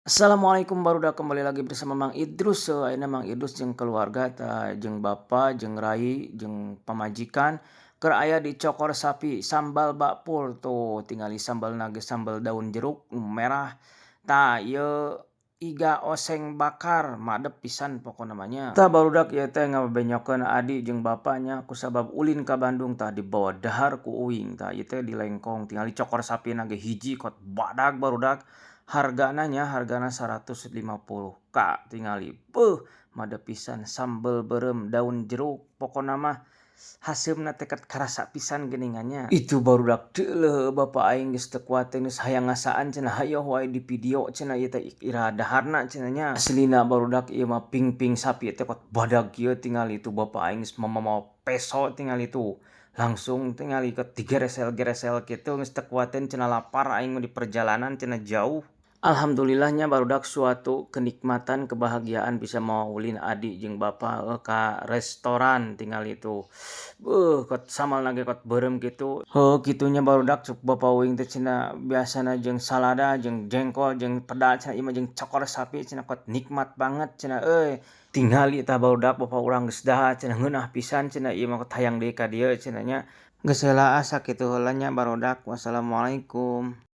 Assalamualaikum barudak, kembali lagi bersama Mang Idrus. Ayeuna Mang Idrus jeung keluarga tah, jeung bapa jeung rai jeung pamajikan keur aya di Cokor Sapi Sambal Bakpul. Tuh, tingali sambalna ge sambal daun jeruk merah. Tah, ieu iga oseng bakar, madep pisan pokona mah nya. Tah barudak, ieu teh ngabebenyokeun adi jeung bapanya kusabab ulin ka Bandung. Tah, dibawa dahar ku uing. Tah, ieu teh di Lengkong. Tingali cokor sapina ge hiji kot badag barudak. Hargana nya, hargana 150 K. Tingali, beuh, madep pisan sambal beureum daun jeruk, pokona mah haseumna teh karasa pisan geuningan nya. Itu barudak, deuleuh bapa aing geus teu kuat teh, geus hayang ngasaan cenah, hayoh wae di video cenah ieu teh, iraha daharna cenah nya. Aslina barudak, ieu mah pingping sapi teh kot badag kieu. Tingali tuh, bapa aing geus mamawa peso. Tingali tuh, langsung tingali kot digeresel-geresel kitu, geus teu kuateun cenah, lapar aing mah di perjalanan cenah, jauh. Alhamdulillah nya barudak, suatu kenikmatan, kebahagiaan bisa mawa ulin adi jeung bapa ka restoran. Tingali tuh, beuh, kot sambalna ge kot beureum kitu. Heuh, kitu nya barudak. Cek bapa uing teh cenah, biasana jeung salada jeung jengkol jeung peda cenah, ieu mah jeung cokor sapi cenah, kot nikmat banget cenah euy. Tingali tah barudak, bapa urang geus dahar cenah, ngeunah pisan cenah ieu mah, kot hayang deui ka dieu cenah nya. Geus heula ah, sakitu heula nya barudak. Wassalamualaikum.